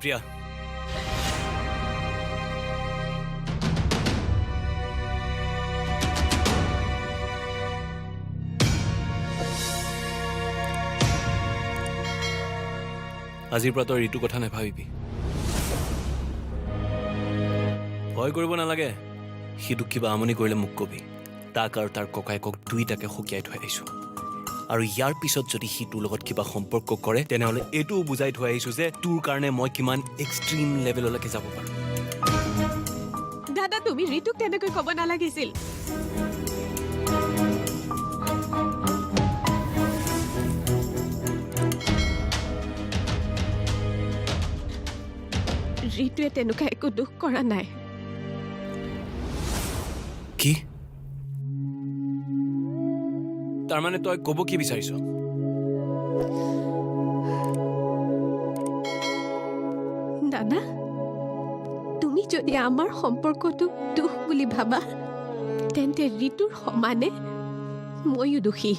প্ৰিয়া, আজিৰ পৰা তই ঋতুৰ কথা নাভাবিবি। ভয় কৰিব নালাগে। সি তোক কিবা আমনি কৰিলে মোক কবি। তাক আৰু তাৰ ককায়েকক দুইটাকে সকীয়াই থৈ আহিছোঁ। আৰু ইয়াৰ পিছত যদি সি তোৰ লগত কিবা সম্পৰ্ক কৰে, তেনেহ'লে এইটোও বুজাই থৈ আহিছোঁ যে তোৰ কাৰণে মই কিমান এক্সট্ৰিম লেভেললৈকে যাব পাৰোঁ। দাদা, তুমি ঋতুক তেনেকৈ ক'ব নালাগিছিল। ঋতুৱে তেনেকুৱা একো দুখ কৰা নাই। কি? তাৰমানে তই ক'ব কি বিচাৰিছ? দাদা, তুমি যদি আমাৰ সম্পৰ্কটো দুখ বুলি ভাবা, তেন্তে ঋতুৰ সমানে ময়ো দোষী।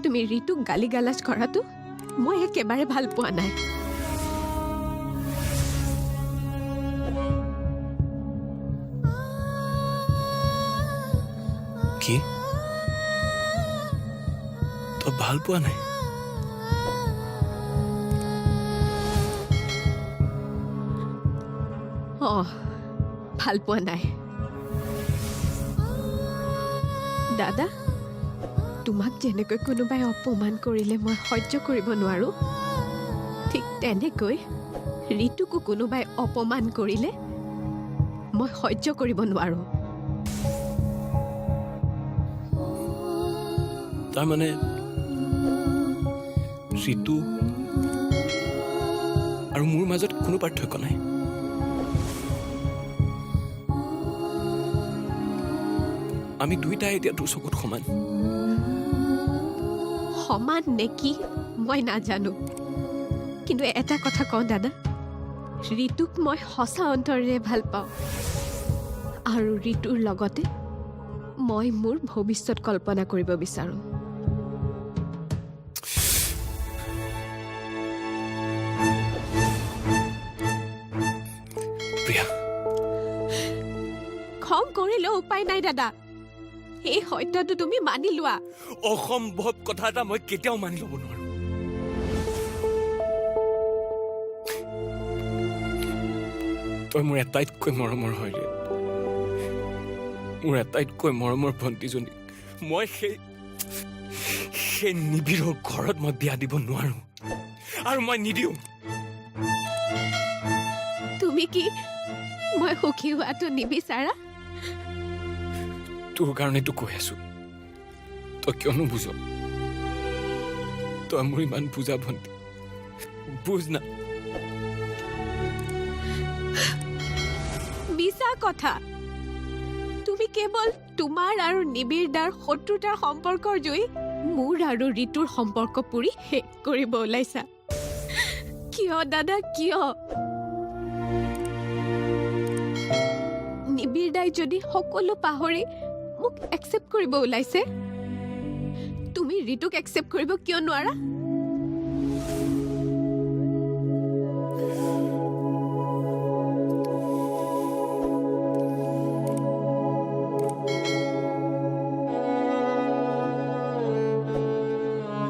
তুমি ঋতুক গালি গালাজ কৰাটো মই একেবাৰে ভাল পোৱা নাই। কি? তই ভাল পোৱা নাই? অঁ, ভাল পোৱা নাই দাদা। তোমাক যেনেকৈ কোনোবাই অপমান কৰিলে মই সহ্য কৰিব নোৱাৰো, ঠিক তেনেকৈ ঋতুকো কোনোবাই অপমান কৰিলে মই সহ্য কৰিব নোৱাৰো। তাৰমানে ঋতু আৰু মোৰ মাজত কোনো পাৰ্থক্য নাই। আমি দুইটাই এতিয়া তোৰ চকুত সমান। সমান নে কি মই নাজানো, কিন্তু এটা কথা কওঁ দাদা, ঋতুক মই সঁচা অন্তৰেৰে ভাল পাওঁ আৰু ঋতুৰ লগতে মই মোৰ ভৱিষ্যত কল্পনা কৰিব বিচাৰোঁ। প্ৰিয়া, খং কৰিলেও উপায় নাই দাদা, এই সত্যটো তুমি মানি লোৱা। অসম্ভৱ কথা এটা মই কেতিয়াও মানি ল'ব নোৱাৰো। তই মোৰ আটাইতকৈ মৰমৰ হয় ৰে, মোৰ আটাইতকৈ মৰমৰ ভণ্টিজনী। মই সেই সেই নিবিড়ৰ ঘৰত মই বিয়া দিব নোৱাৰো আৰু মই নিদিওঁ। তুমি কি মই সুখী হোৱাটো নিবিচাৰা? তোৰ কাৰণেতো কৈ আছো, তই কিয় নুবুজ? তই মোৰ ইমান বুজা ভণ্টি, বুজ না। মিছা কথা। তুমি কেৱল তোমাৰ আৰু নিবিড় দাৰ শত্ৰুতাৰ সম্পৰ্কৰ জুই মোৰ আৰু ঋতুৰ সম্পৰ্ক পুৰি শেষ কৰিব ওলাইছা। কিয় দাদা, কিয়? নিবিড় দাই যদি সকলো পাহৰি মোক একচেপ্ট কৰিব ওলাইছে, তুমি ঋতুক একচেপ্ট কৰিব কিয় নোৱাৰা?